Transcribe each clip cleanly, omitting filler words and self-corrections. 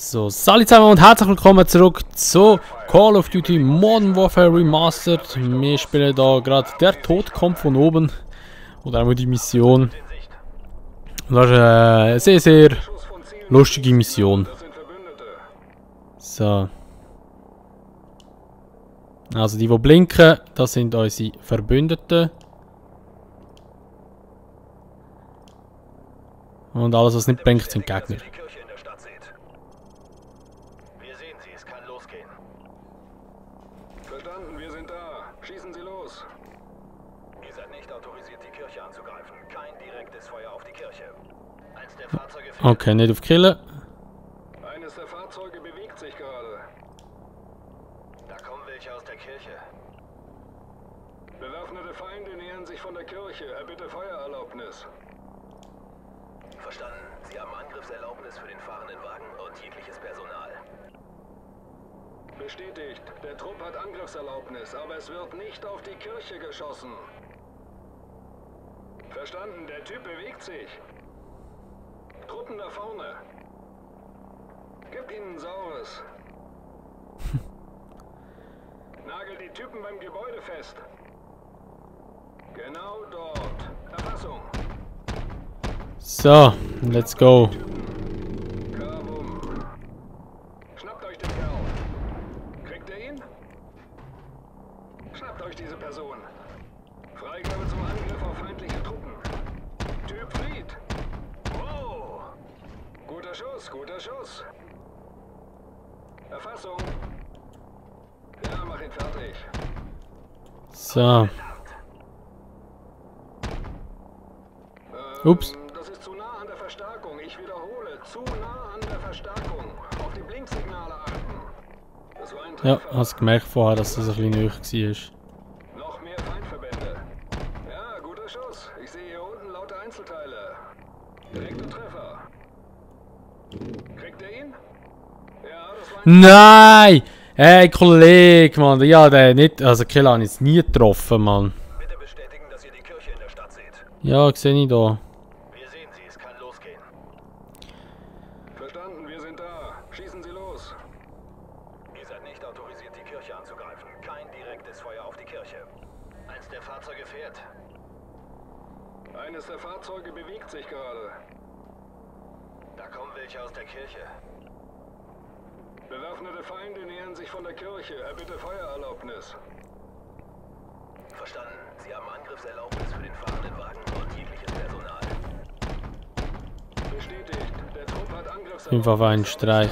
So, salut zusammen und herzlich willkommen zurück zu Call of Duty Modern Warfare Remastered. Wir spielen da gerade Der Tod kommt von oben. Oder auch die Mission. Und das ist eine sehr, sehr lustige Mission. So. Also die blinken, das sind unsere Verbündeten. Und alles was nicht blinkt sind Gegner. Verstanden, wir sind da. Schießen Sie los. Ihr seid nicht autorisiert, die Kirche anzugreifen. Kein direktes Feuer auf die Kirche. Eins der Fahrzeuge fährt. Okay, nicht auf Killen. Eines der Fahrzeuge bewegt sich gerade. Da kommen welche aus der Kirche. Bewaffnete Feinde nähern sich von der Kirche. Erbitte Feuererlaubnis. Verstanden. Sie haben Angriffserlaubnis für den fahrenden Wagen und jegliches Personal. Bestätigt. Der Trupp hat Angriffserlaubnis, aber es wird nicht auf die Kirche geschossen. Verstanden, der Typ bewegt sich. Truppen da vorne. Gib ihnen Saures. Nagel die Typen beim Gebäude fest. Genau dort. Erfassung. So, let's go. Kabum. Schnappt euch den Kerl. Kriegt ihr ihn? Schnappt euch diese Person. Freigabe zum Angriff auf feindliche Truppen. Typ flieht. Wow. Guter Schuss, guter Schuss. Erfassung. Ja, mach ihn fertig. So. Ups. Das ist zu nah an der Verstärkung. Ich wiederhole, zu nah an der Verstärkung. Auf die Blinksignale achten. Das war ein Ja, Treffer. hast gemerkt vorher, dass das ein bisschen näher war. Noch mehr Feindverbände. Ja, guter Schuss. Ich sehe hier unten lauter Einzelteile. Direkter Treffer. Kriegt ihr ihn? Ja, das war ein... Nein! Hey, Kollege, Mann. Ja, der nicht. Also, Kill habe ich jetzt nie getroffen, Mann. Bitte bestätigen, dass ihr die Kirche in der Stadt seht. Ja, sehe ich da. Wir sehen sie, es kann losgehen. Verstanden, wir sind da. Schießen Sie los. Ihr seid nicht autorisiert, die Kirche anzugreifen. Kein direktes Feuer auf die Kirche. Eins der Fahrzeuge fährt. Eines der Fahrzeuge bewegt sich gerade. Da kommen welche aus der Kirche. Bewaffnete Feinde nähern sich von der Kirche. Erbitte Feuererlaubnis. Verstanden. Sie haben Angriffserlaubnis für den fahrenden Wagen und jegliches Personal. Bestätigt. Der Trupp hat Angriffserlaubnis. Einfach ein Streich.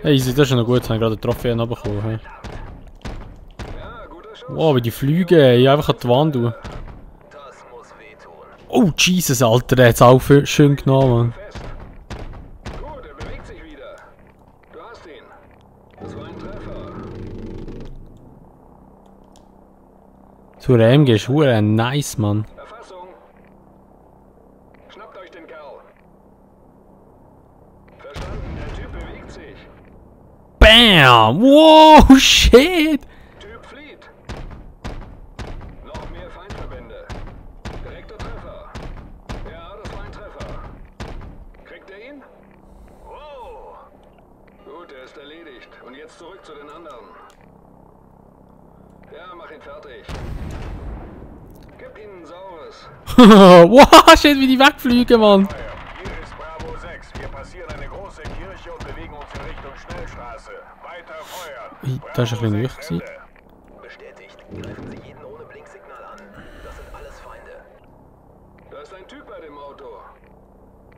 Hey, easy, das ist noch gut. Ich habe gerade eine Trophäe bekommen. Ja, guter Schuss. Wow, wie die Flüge, ey. Einfach an die Wand. Du. Das muss wehtun. Oh, Jesus, Alter. Der hat es auch schön genommen, Mann. Fest. Gut, er bewegt sich wieder. Du hast ihn. Das war ein Treffer. Zu Ram gehst du, nice, Mann. Erfassung. Schnappt euch den Kerl. Verstanden, der Typ bewegt sich. Bam! Wow, shit! Typ flieht. Noch mehr Feindverbände. Direkter Treffer. Ja, das war ein Treffer. Kriegt ihr ihn? Wow. Gut, er ist erledigt. Und jetzt zurück zu den anderen. Ja, mach ihn fertig. Gib ihnen Saures. Wow, shit, wie die wegfliegen, Mann. Hier ist Bravo 6. Wir passieren eine große Kirche und bewegen uns in Richtung Schnellstraße. Weiter feuern. Das war ein bisschen Bravo nöch 6, gewesen. Ende. Bestätigt. Greifen Sie jeden ohne Blinksignal an. Das sind alles Feinde. Da ist ein Typ bei dem Auto.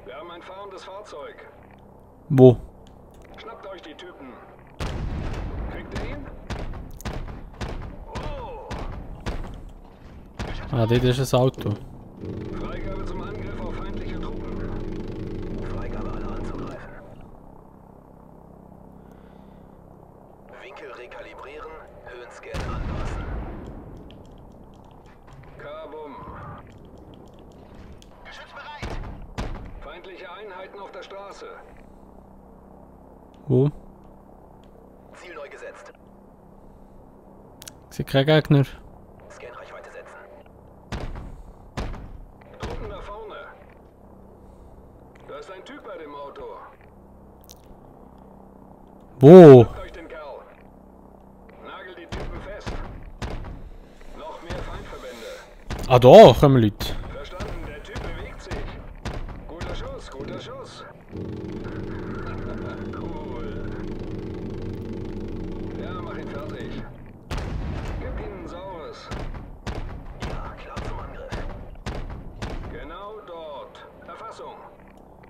Wir haben ein fahrendes Fahrzeug. Wo? Schnappt euch die Typen. Kriegt ihr ihn? Wow. Ah, dort ist ein Auto. Freigabe zum Angriff auf feindliche Truppen. Freigabe, alle anzugreifen. Winkel rekalibrieren, Höhenscan anpassen. Kabum. Geschütz bereit. Feindliche Einheiten auf der Straße. Wo? Ziel neu gesetzt. Ich sehe keinen Gegner. Scanreichweite setzen. Truppen da vorne. Da ist ein Typ bei dem Auto. Wo? Durch den Kerl. Nagel die Typen fest. Noch mehr Feindverbände. Ah, da kommen Leute. Verstanden, der Typ bewegt sich. Guter Schuss, guter Schuss. Cool. Ja, mach ihn fertig. Gib ihnen ein saures. Ja, klar zum Angriff. Genau dort. Erfassung.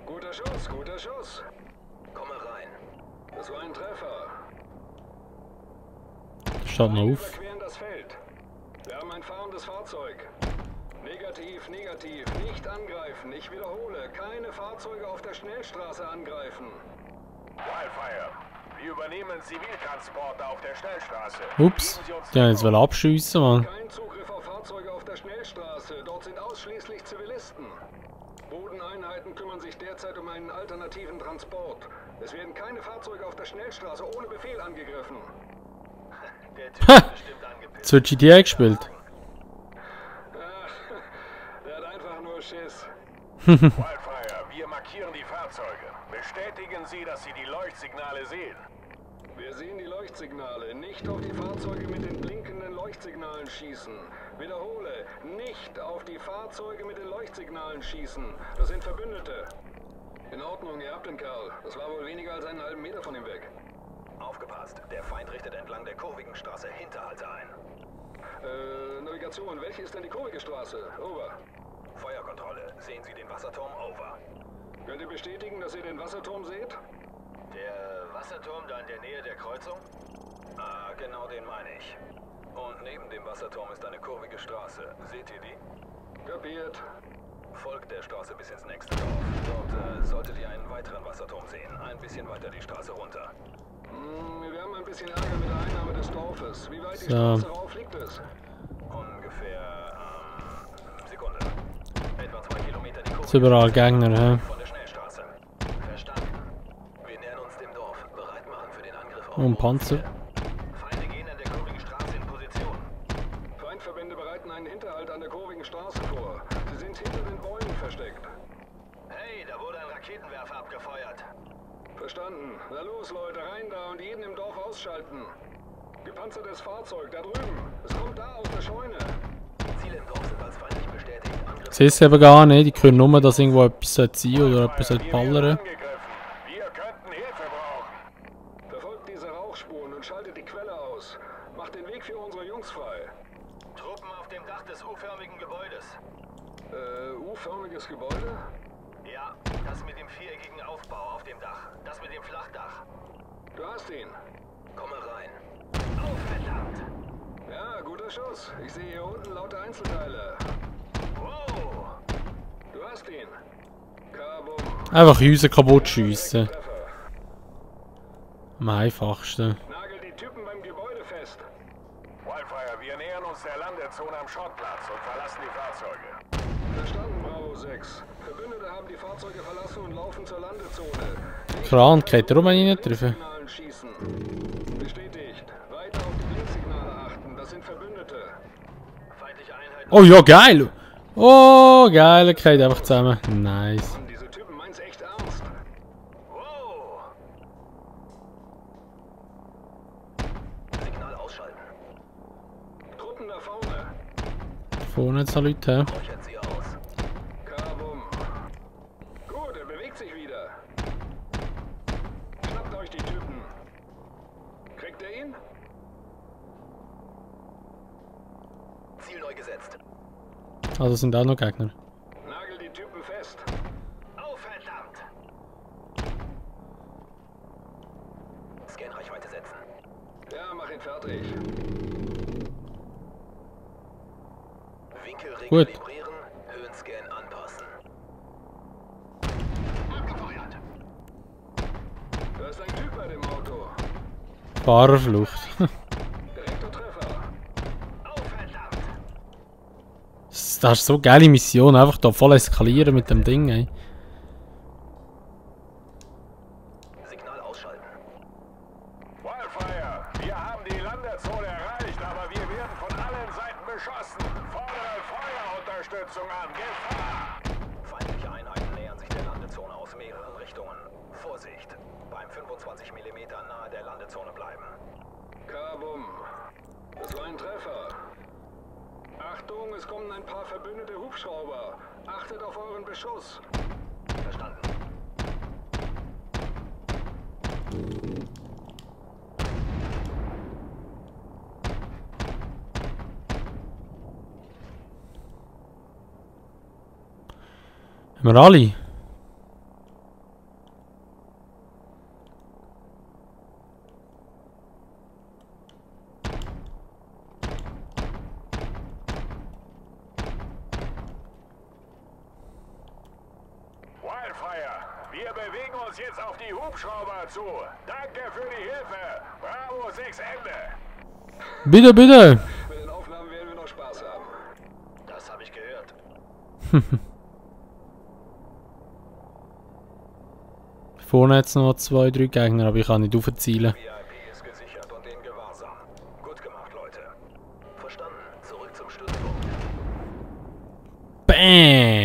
Guter Schuss, guter Schuss. Komme rein. Das war ein Treffer. Steht noch auf. Überqueren das Feld. Wir haben ein fahrendes Fahrzeug. Negativ, negativ. Nicht angreifen. Ich wiederhole. Keine Fahrzeuge auf der Schnellstraße angreifen. Wildfire, wir übernehmen Ziviltransporte auf der Schnellstraße. Ups. Geben Sie uns Die haben jetzt abschiessen, Mann. Kein Zugriff auf Fahrzeuge auf der Schnellstraße. Dort sind ausschließlich Zivilisten. Bodeneinheiten kümmern sich derzeit um einen alternativen Transport. Es werden keine Fahrzeuge auf der Schnellstraße ohne Befehl angegriffen. Der Typ Ha! ist bestimmt angepisst. Jetzt wird GTA gespielt. Der hat einfach nur Schiss. Wildfire, wir markieren die Fahrzeuge. Bestätigen Sie, dass Sie die Leuchtsignale sehen. Wir sehen die Leuchtsignale. Nicht auf die Fahrzeuge mit den blinkenden Leuchtsignalen schießen. Wiederhole, nicht auf die Fahrzeuge mit den Leuchtsignalen schießen. Das sind Verbündete. In Ordnung, ihr habt den Kerl. Das war wohl weniger als einen halben Meter von ihm weg. Aufgepasst. Der Feind richtet entlang der kurvigen Straße Hinterhalte ein. Navigation. Welche ist denn die kurvige Straße? Over. Feuerkontrolle. Sehen Sie den Wasserturm? Over. Könnt ihr bestätigen, dass ihr den Wasserturm seht? Der Wasserturm da in der Nähe der Kreuzung? Ah, genau den meine ich. Und neben dem Wasserturm ist eine kurvige Straße. Seht ihr die? Kapiert. Folgt der Straße bis ins nächste Dorf. Dort solltet ihr einen weiteren Wasserturm sehen. Ein bisschen weiter die Straße runter. Wir haben ein bisschen Ärger mit der Einnahme des Dorfes. Wie weit die Straße rauf liegt es? Ungefähr, Sekunde. Etwa 2 Kilometer die Kurve. Ist überall Gegner, hä? Von der Schnellstraße. Verstanden. Wir nähern uns dem Dorf. Bereit machen für den Angriff auf Und Panzer. Feinde gehen an der kurvigen Straße in Position. Feindverbände bereiten einen Hinterhalt an der kurvigen Straße vor. Sie sind hinter den Bäumen versteckt. Hey, da wurde ein Raketenwerfer abgefeuert. Verstanden. Na los, Leute, rein da und jeden im Dorf ausschalten. Gepanzertes Fahrzeug, da drüben. Es kommt da aus der Scheune. Ziele im Dorf sind als feindlich bestätigt. Angriff. Sie ist eben gar nicht. Die können nur, dass irgendwo etwas sein oder etwas Wir werden ballern. angegriffen. Wir könnten Hilfe brauchen. Verfolgt diese Rauchspuren und schaltet die Quelle aus. Macht den Weg für unsere Jungs frei. Truppen auf dem Dach des U-förmigen Gebäudes. U-förmiges Gebäude? Ja, das mit dem viereckigen Aufbau auf dem Dach. Das mit dem Flachdach. Du hast ihn. Komme rein. Oh, verdammt! Ja, guter Schuss. Ich sehe hier unten lauter Einzelteile. Wow! Du hast ihn. Kabum. Einfach Häuser kaputt schiessen. Am einfachsten. Nagel die Typen beim Gebäude fest. Wildfire, wir nähern uns der Landezone am Schrottplatz und verlassen die Fahrzeuge. Verstanden, Bravo 6. Verbündete haben die Fahrzeuge verlassen und laufen zur Landezone. Kran, geht darum nicht treffen. Signalen schießen. Bestätigt. Weiter auf die Blinksignale achten. Das sind Verbündete. Feindliche Einheiten. Oh ja, geil! Oh, geil, geht einfach zusammen. Nice. Diese Typen meinen's echt ernst. Wow! Signal ausschalten. Truppen da vorne. Vorne jetzt noch Leute, hä? Räuchert sie aus. Kabum. Gut, er bewegt sich wieder. Schnappt euch die Typen. Kriegt ihr ihn? Ziel neu gesetzt. Also sind auch noch Gegner. Nagel die Typen fest. Oh, verdammt! Scan-Reichweite setzen. Ja, mach ihn fertig. Winkel Gut. rekalibrieren, Höhenscan anpassen. Abgefeuert! Da ist ein Typ bei dem Auto. Fahrerflucht. Direkter Treffer. Oh, verdammt! Das ist so eine geile Mission, einfach da voll eskalieren mit dem Ding, ey. Signal ausschalten. Wildfire, wir haben die Landezone erreicht, aber wir werden von allen Seiten beschossen. Fordere Feuerunterstützung an. Gefahr! Feindliche Einheiten nähern sich der Landezone aus mehreren Richtungen. Vorsicht! Beim 25 mm nahe der Landezone bleiben. Kabum. Das war ein Treffer. Achtung, es kommen ein paar verbündete Hubschrauber. Achtet auf euren Beschuss. Verstanden. Haben wir alle? Wildfire, wir bewegen uns jetzt auf die Hubschrauber zu. Danke für die Hilfe. Bravo 6 Ende. Bitte, bitte! Mit den Aufnahmen werden wir noch Spaß haben. Das habe ich gehört. Vorne jetzt noch 2, 3 Gegner, aber ich kann nicht aufzielen. VIP ist gesichert und in Gewahrsam. Gut gemacht, Leute. Verstanden. Zurück zum Stützpunkt. Bam!